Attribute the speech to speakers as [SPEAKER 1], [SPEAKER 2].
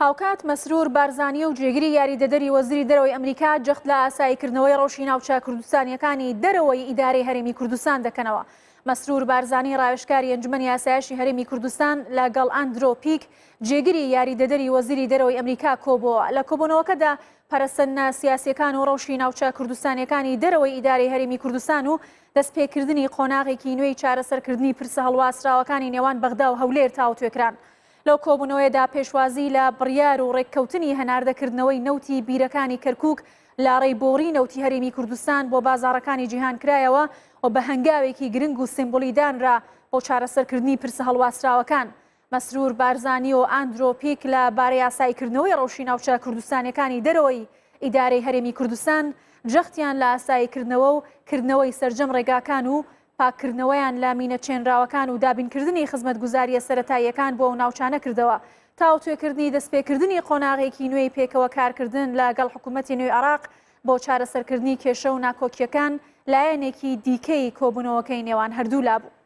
[SPEAKER 1] هاوکات مەسرور بارزانی و جێگری یاریدەدەری وەزیری دەرەوەی ئەمریکا جەخت لە ئاساییکردنەوەی ڕەوشی ناوچە کوردستانییەکانی دەرەوەی ئیدارەی هەرێمی کوردستان دەکەنەوە. مەسرور بارزانی ڕاوێژکاری ئەنجومەنی ئاسایشی هەرێمی کوردستان لە گەڵ ئەندرۆ پیک جێگری یاریدەدەری وەزیری دەرەوەی ئەمریکا کۆبۆوە. لە کۆبوونەوەکەدا پەرەسەندنە سیاسییەکان و ڕەوشی ناوچە کوردستانییەکانی دەرەوەی ئیدارەی هەرێمی کوردستان و دەستپێکردنی قۆناغێکی نوێی چارەسەرکردنی پرسە هەڵواسراوەکانی نێوان بەغدا و هەولێر تاوتوێکران. لەو کۆبوونەوەیەدا پێشوازی لە بڕیار و ڕێککەوتنی هەناردەکردنەوەی نەوتی بیرەکانی کەرکووک لە ڕێی بۆڕی نەوتی هەرێمی کوردستان بۆ بازاڕەکانی جیهان کرایەوە و بە هەنگاوێکی گرنگ و سیمبولی دانرا بۆ چارەسەرکردنی پرسە هەڵواسراوەکان. مەسرور بارزانی و ئاندرۆ پیک لە بارەی ئاساییکردنەوەی ڕەوشی ناوچە کوردستانیەکانی دەرەوەی ئیدارەی هەرێمی کوردستان جەختیان لە ئاساییکردنەوە و کردنەوەی سەرجەم ڕێگاکان و پاککردنەوەیان لە مینە چێنراوەکان و دابینکردنی خزمەتگوزارییە سەرەتاییەکان بۆ ئەو ناوچانە کردەوە. تاوتوێکردنی دەستپێکردنی قۆناغێکی نوێی پێکەوە کارکردن لە گەڵ حکومەتی نوێی عێراق بۆ چارەسەرکردنی کێشە و ناکۆکییەکان لایەنێکی دیکەی کۆبوونەوەکەی نێوان هەردوولا بوو.